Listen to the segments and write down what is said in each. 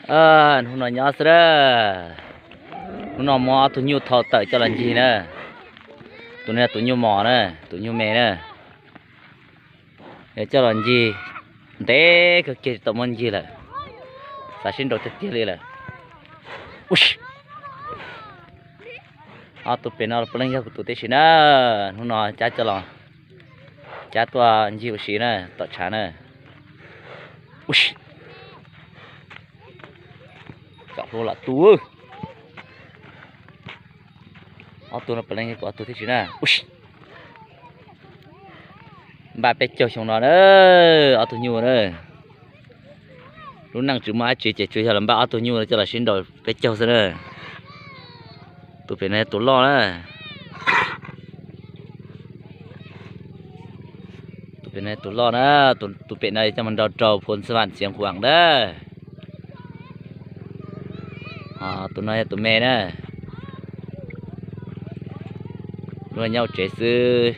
Hnub no nyob xwb a. Hnub no muab ob tug nyuj thau tawm coj los ncig na. Tus no tus nyuj mos na, tus nyuj me na. Yog coj los ncig ntev kawg kiag tsis tau muab ncig lawm. Xav sib nraus tiag tiag li lawm. Ob tug pem no puav leej yog kuv tus tib si na. Hnub no cab coj los, cab tuaj ncig ua si na, tom tshav na. Kom hlua lam tu. Ob tug no puav leej yog kuv ob tug tib si na. Npaj peb caug xyoo no na, ob tug nyuj na. Lub neej tsis muaj dab tsi ces tsuas yog los npaj ob tug nyuj coj los sib nraus peb caug xwb na. Tus pem no yog tus loj na. Tus pem no yog tus loj na, tus pem no coj mus nrau rau Phu Ntxwj Vam Txiav Huam na. Tus no yog tus me na. Luag nyob hauv tsev xwb,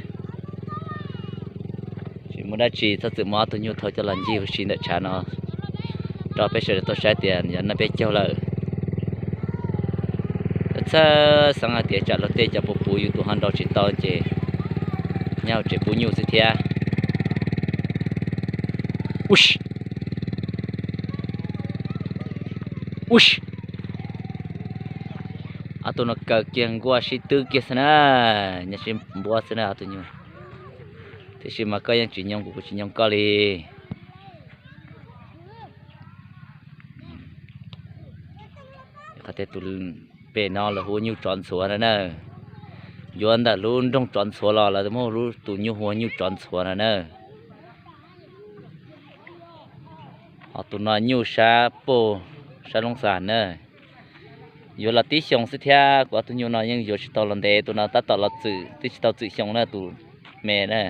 tsis muaj dab tsi, txhob txwm muab ob tug nyuj thau coj los ncig ua si ntawm tshav no rau peb sawv daws tau saib tias yog noj peb caug lawm. Txhawj xeeb hais tias tsam luag tej cov puv puv yus tus ho nrau tsis tau ces nyob hauv tsev pub nyuj xwb thiab. Ob tug no kaw kiag nkuaj sib twb kiag xwb na, nyob sib npuab xwb na ob tug nyuj. Tiam sis mas koj yeej tsis nyoo kuv, kuv tsis nyoo koj li. Qhov tias tus pem no lawv hu nyuj tsov ntxhuav no na. Yuav ntawm lub nroog Tsov Ntxhuav los lawv muab tus nyuj hu ua nyuj tsov ntxhuav no na. Ho tus no nyuj sab pog sab Loob Xas na. Yuav los tib xyoo xwb thiab, kuv ob tug nyuj no yeej yuav tsis tau los ntev, tus no tab tom los txwm twb tsis tau txwm xyoo na tus me na.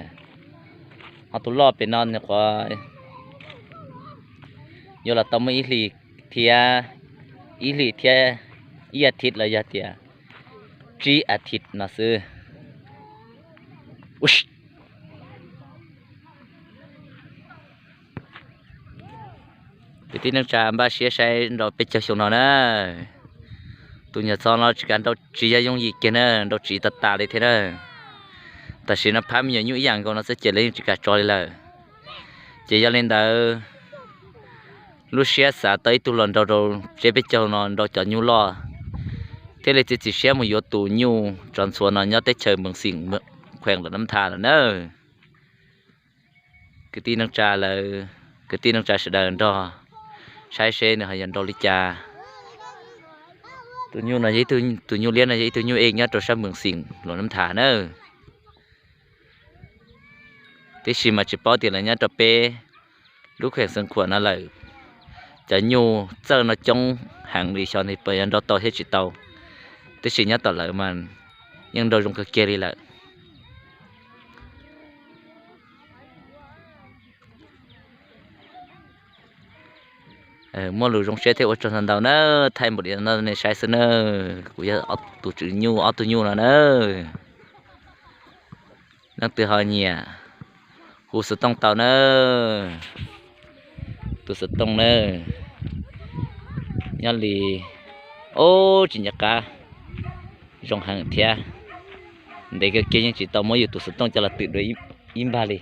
Ho tus loj pem no nws qhuav yuav los tau muaj ib hlis thiab, ib hlis thiab ib as thiv los yog tias tsib as thiv no xwb. Kwv tij neej tsa npaj siab saib nrau peb caug xyoo no na. Tus nyuam txog no tsis kam nrau, tsis yog yooj yim kiag na, nrau tsiv tas tas li thiab na. Tam sim no phab me nyuam nyuj ib yam nkaus no xwb ces lawv yeej tsis kam tso li lawm. Ces yog li ntawd, lub siab xav tau ib tug los nrau rau tseb peb caug no nrau cov nyuj loj, thiaj li txiav txim siab mus yuav tus nyuj tsov ntxhuav no nyob teb chaws Mees Xeem, kheem Los Nab Tha lawm na. Kwv tij neej tsa lawv, kwv tij neej tsa sawv daws nrog saib seb nws ho yuav nrau li cas. Tus nyuj no yog ib tug, tus nyuj liab no yog ib tug nyuj ej nyob rau sab Mees Xeem Los Nab Tha na. Tiam sis mas tsis paub tias lawv nyob rau peb lub kheem Xeev Khuam no lawm, cov nyuj txawj no coob heev li, xyov nws puas yuav nrau tau thiab tsis tau. Tiam sis nyob tom lawv mas yeej nrau zoo kawg kiag li lawm. Muaj lus zoo siab thiab ua tsaug ntau ntau na, thaij npaum li no nej saib xwb na. Kuv yog tus tswv nyuj ob tug nyuj no na. Leej twg ho nyiam hu xov tooj tau na. Tus xov tooj na, nyob li, ob, tsis nco qab, zoo heev thiab. Ntev kawg kiag yeej tsis tau muab yus tus xov tooj coj los twm dua ib npag li.